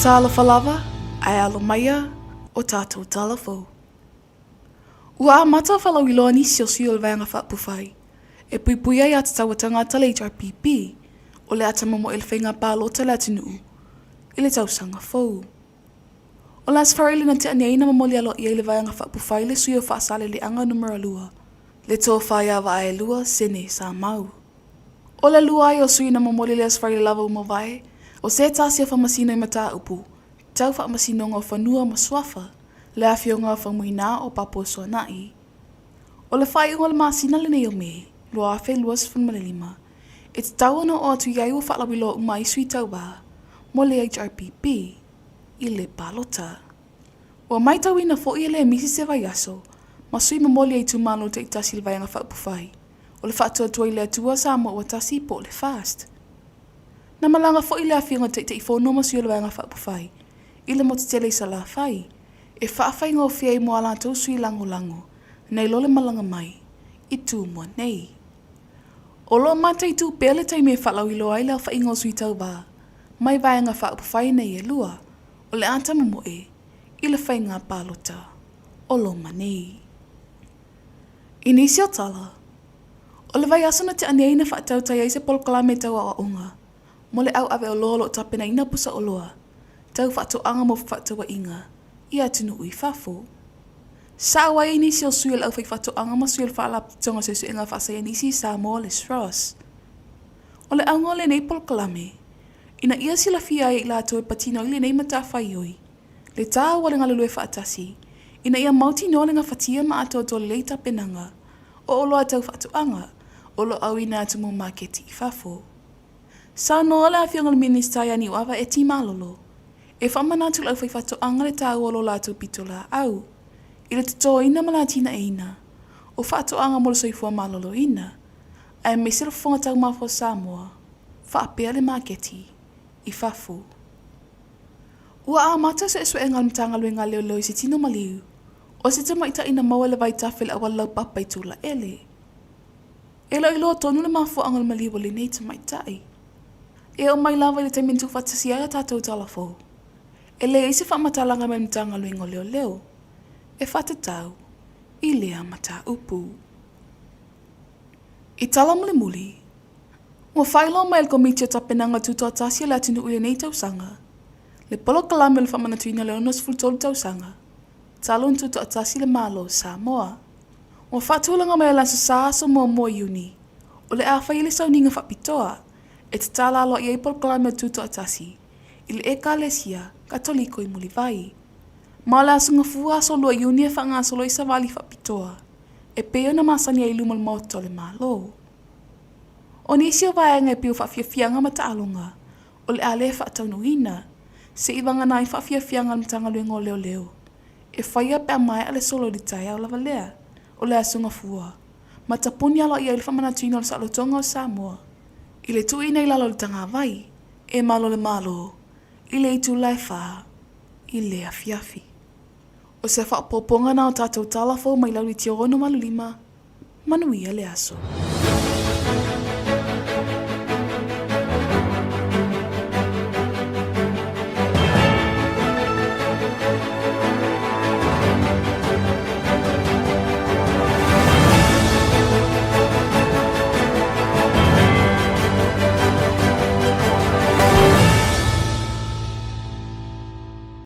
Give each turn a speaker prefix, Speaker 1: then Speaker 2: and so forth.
Speaker 1: Talofa lava, ae alo maia o tatou tala fou. Ua amata faalauiloa nisi o sui o le Vaega Faaupufai e puipuia ai aiatatau a tagata le HRPP o le a tamomoe i le faiga palota a le atunuu i le tausaga fou. O le Aso Faraile na tea nei na momoli aloaia i le Vaega Faaupufai le sui o Faasaleleaga Numera 2, le Tofa ia Vaaelua Sene Samau. O le lua ai o sui na momoli le Aso Faraile lava ua mavae, o se tasi o faamasino i mataupu tau faamasinoga o fanua ma suafa, le afioga o Faumuina o Papuasuana'i. O le faaiuga o le masina lenei o Me, 2025, e tatau ona oo atu i ai ua faalauiloa uma ai sui tauva mo le HRPP i le palota. Ua matauina foi e le misi se vaiaso ma sui momoli a itumalo taitasi i le Vaega Faaupufai o le Faatuatua i le Atua Samoa Ua Tasi po o le FAST. Na malaga foi le afioga i le Taitaifono ma sui o le Vaega Faaupufai i le motu tele i Salafai e faafaigofie ai mo a latou sui lagolago nai lo le malaga mai i Tumua nei. O lo o mataitu pea le taimi e faalauiloa ai le aofaiga o sui tauva mai Vaega Faaupufai nei e lua o le a tamomoe i le faiga palota o loma nei. I nisi o tala, o le vaiaso na tea nei na faatautai ai se polokalame tau aoaoga mo le au ave oloa o lo o tapenaina pusa oloa tau faatoaga mo fefaatauaiga i atunuu i fafo. Sao ai nisi o sui o le aufaifaatoaga ma sui o le Faalapotopotoga o Suesuega Faasaienisi i Samoa le SROS. O le auga o lenei polokalame, ina ia silafia ai e i latou e patino ai lenei matafaioi, le taua o le galulue faatasi, ina ia mautinoa le gafatia ma atoatoa lelei tapenaga o oloa tau faatoaga o lo o auina atu mo maketi i fafo. Saunoa le Afioga i le Minisita ia Niuava Eti Malolo e faamanatu i le aufaifaatoaga le taua o lo latou pitolaau i le totoina ma le atinaeina o faatoaga mo le soifua maloloina aemaise le fofoga taumafa o Samoa faapea le maketi i fafo. Ua amata suesuega a le Matagaluega a Leoleo i se tino maliu o se tamaitai na maua i le vaitafe i le auala laupapa i Tulaele. E le o iloa tonu le mafuaaga o le maliu o lenei tamaitai. E oo mai lava i le taimi na tuufaatasi ai a tatou tala fou, e leai se faamatalaga mai le Matagaluega o Leoleo e faatatau i lea mataupu. I tala mulimuli, ua faailoa mai e le Komiti o Tapenaga Tutoatasi a le Atunuu i lenei tausaga le polokalame o le faamanatuina o le 63 tausaga talu ona tutoatasi le Malo o Samoa. Ua faatulaga mai o le Aso Sa aso muamua o Iuni, o le a fai ai le sauniga faapitoa e tatala aloaia ai polokalame o Tutoatasi i le Ekalesia Katoliko i Mulivai. Ma o le Aso Gafua aso 2 Iuni e faagasolo ai savali faapitoa e pei ona masani ai i luma o le Maota o le Malo. O nisi o vaega e pei o faafiafiaga ma taaloga o le a le faataunuuina se i vagana ai faafiafiaga a le Matagaluega o Leoleo e faia pe a maea le solo i le taeao lava lea o le Aso Gafua ma tapuni aloaia ai le faamanatuina o le saolotoga o Samoa i le tuuina i lalo o le tagavai e malo le Malo i le itula e 4 i le afiafi. O se faaopoopoga na o tatou tala fou mai Laulitio 685, manuia le aso.